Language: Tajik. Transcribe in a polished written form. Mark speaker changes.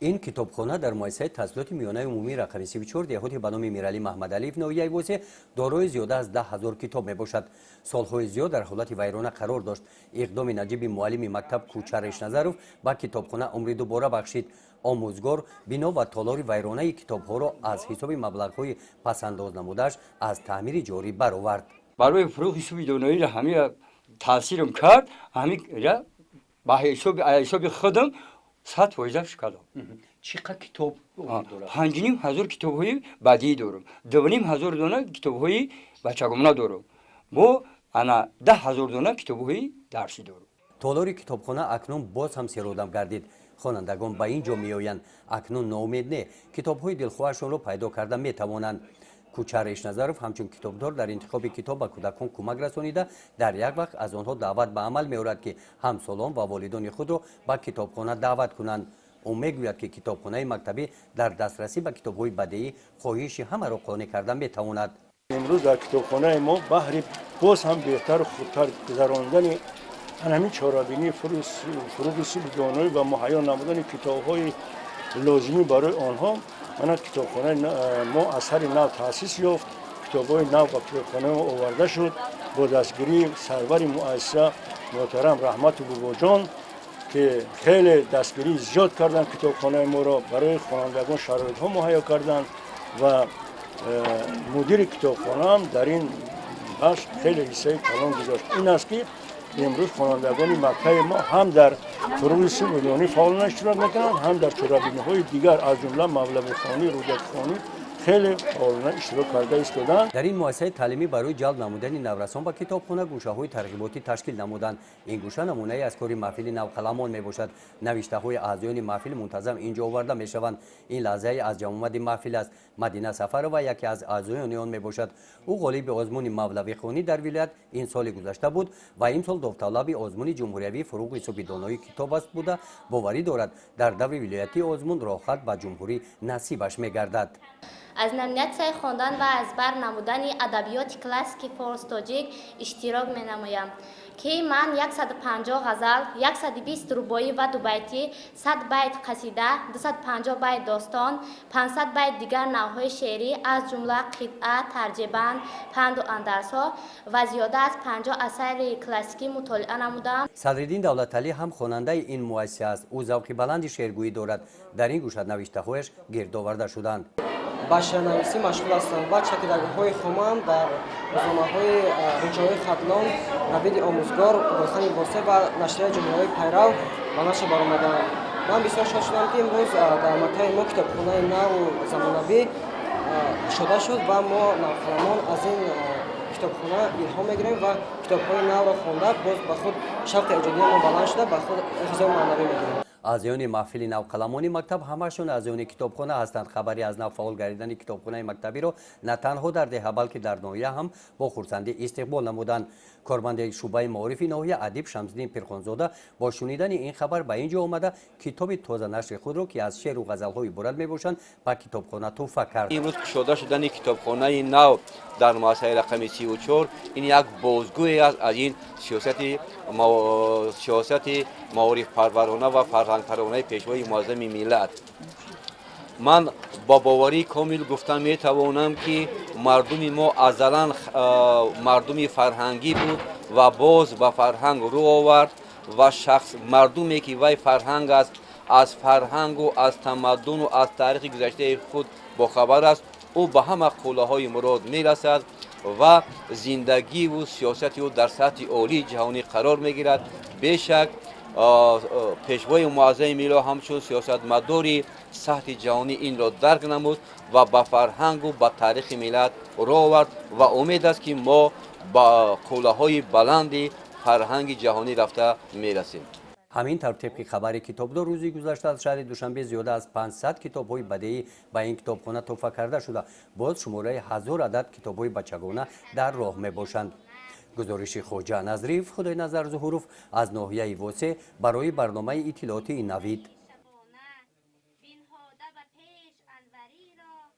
Speaker 1: Ин китобхона дар муассисаи таҳсилоти миёнаи умумии рақами 34 деҳоти ба номи Миралӣ Маҳмадалиев ноҳияи Восеъ дорои зиёда аз 10 000 китоб мебошад. Солҳои зиёд дар ҳолати вайрона қарор дошт. Иқдоми наҷиби муаллими мактаб Кӯчар Эшназаров ба китобхона умри дубора бахшид. Омӯзгор бино ва толори вайронаи китобҳоро аз ҳисоби маблағҳои пасандоз намудааш аз таъмири ҷорӣ баровард.
Speaker 2: Барои фурӯғи субҳи доноӣ ҳамира таъсирам кард, ҳамира ба ҳисоби худам 100% кардам.
Speaker 1: Чӣ қадр китоб дорад?
Speaker 2: 5500 китобҳои бадиӣ дорам, 2500 дона китобҳои бачагона дорам, бо ана 10 000 дона китобҳои дарсӣ дорам.
Speaker 1: Толори китобхона акнун боз ҳам серодам гардид. Хонандагон ба ин ҷо меоянд, акнун ноумед не, китобҳои дилхоҳашонро пайдо карда метавонанд. Кӯчар Эшназаров ҳамчун китобдор дар интихоби китоб ба кӯдакон кӯмак расонида, дар як вақт аз онҳо даъват ба амал меорад, ки ҳамсолон ва волидони худро ба китобхона даъват кунанд. Ӯ мегӯяд, ки китобхонаи мактабӣ дар дастрасӣ ба китобҳои бадеӣ хоҳиши ҳамаро қонеъ карда метавонад.
Speaker 3: Имрӯз дар китобхонаи мо баҳри боз ҳам беҳтару хубтар гузарондани ҳамин чорабинии фурӯғи субҳи доноӣ ва муҳайё намудани китобҳои лозимӣ барои онҳо, мана, китобхонаи мо аз сари нав таъсис ёфт. Китобҳои нав ба китобхонаи мо оварда шуд бо дастгирии сарвари муассиса муҳтарам Раҳмату Бобоҷон, ки хеле дастгирии зиёд карданд, китобхонаи моро барои хонандагон шароитҳо муҳайё карданд ва мудири китобхонаам дар ин бахш хеле ҳиссаи калон гузошт. Ин аст, ки имрӯз хонандагони мактаби мо ҳам дар фурӯғи субҳи донӣ фаъолона иштирок мекунанд, ҳам дар чорабиниҳои дигар, аз ҷумла мавлавихонӣ, рӯдакихонӣ хеле фаъолона иштирок карда истоданд.
Speaker 1: Дар ин муассисаи таълимӣ барои ҷалб намудани наврасон ба китобхона гӯшаҳои тарғиботӣ ташкил намуданд. Ин гӯша намунае аз кори маҳфили навқаламон мебошад. Навиштаҳои аъзоёни маҳфил мунтазам ин ҷо оварда мешаванд. Ин лаҳзае аз ҷамъомади маҳфил аст. Мадина Сафарова яке аз аъзоёни он мебошад. Ӯ ғолиби озмуни мавлавихонӣ дар вилоят ин соли гузашта буд ва имсол довталаби озмуни ҷумҳуриявии фурӯғи субҳи донои китоб аст буда, боварӣ дорад, дар даври вилоятии озмун роҳхат ба ҷумҳурӣ насибаш мегардад.
Speaker 4: Аз номинатсияи хондан ва аз бар намудани адабиёти классики форс тоҷик иштирок менамоям, ки ман 150 ғазал, 120 рубоӣ ва дубайтӣ, 100 байт қасида, 250 байт достон, 500 байт дигар навъҳои шеърӣ, аз ҷумла қитъа, тарҷеъбанд, панду андарсҳо ва зиёда аз 50 асари классикӣ мутолиа намудам.
Speaker 1: Садриддин Давлаталӣ ҳам хонандаи ин муассиса аст. Ӯ завқи баланди шеъргӯӣ дорад. Дар ин гӯша навиштаҳояш гирд оварда шуданд.
Speaker 5: Ба шеърнависӣ машғул ҳастам ва чакидагиҳои хомам дар рӯзномаҳои Ғунчаҳои Хатлон, Навиди омӯзгор, Гулхани Восеъ ва нашрияи ҷумҳуриявии Пайрав ба нашр баромаданд. Ман бисёр шод шудам, ки имрӯз дар мактаби мо китобхонаи наву замонавӣ кушода шуд ва мо, навқаламон, аз ин китобхона илҳом мегирем ва китобҳои навро хонда, боз ба худ шавқи эҷодии мо баланд шуда, ба худ ғизои маънавӣ мегирем.
Speaker 1: Аъзоёни маҳфили навқаламони мактаб ҳамашон аъзоёни китобхона ҳастанд. Хабари аз нав фаъол гардидани китобхонаи мактабиро на танҳо дар деҳа, балки дар ноҳия ҳам бо хурсандӣ истиқбол намуданд. Корманди шӯъбаи маорифи ноҳия адиб Шамсиддин Пирхонзода бо шунидани ин хабар ба ин ҷо омада, китоби тозанашри худро, ки аз шеъру ғазалҳо иборат мебошанд, ба китобхона тӯҳфа кард.
Speaker 6: Имрӯз кушода шудани китобхонаи нав дар муассисаи рақами 34 ин як бозгӯе аст аз ин сиёсати маорифпарварона ва фарҳангпарваронаи Пешвои муаззами миллат. Ман бо боварии комил гуфта метавонам, ки мардуми мо азалан мардуми фарҳангӣ буд ва боз ба фарҳанг рӯ овард ва шахс мардуме ки вай фарҳанг аст, аз фарҳангу аз тамаддуну аз таърихи гузаштаи худ бохабар аст, ӯ ба ҳама қуллаҳои мурод мерасад ва зиндагиву сиёсати ӯ дар сатҳи олии ҷаҳонӣ қарор мегирад. Бешак, Пешвои муаззами миллат ҳамчун сиёсатмадори сатҳи ҷаҳонӣ инро дарк намуд ва ба фарҳангу ба таърихи миллат рӯ овард ва умед аст, ки мо ба қуллаҳои баланди фарҳанги ҷаҳонӣ рафта мерасем.
Speaker 1: Ҳамин тавр, тибқи хабари китобдор, рӯзи гузашта аз шаҳри Душанбе зиёда аз 500 китобҳои бадеӣ ба ин китобхона тӯҳфа карда шуда, боз шумораи 1000 адад китобҳои бачагона дар роҳ мебошанд. Гузориши Хоҷа Назриев, Худойназар Зуҳуров аз ноҳияи Восеъ барои барномаи иттилоотии Навид.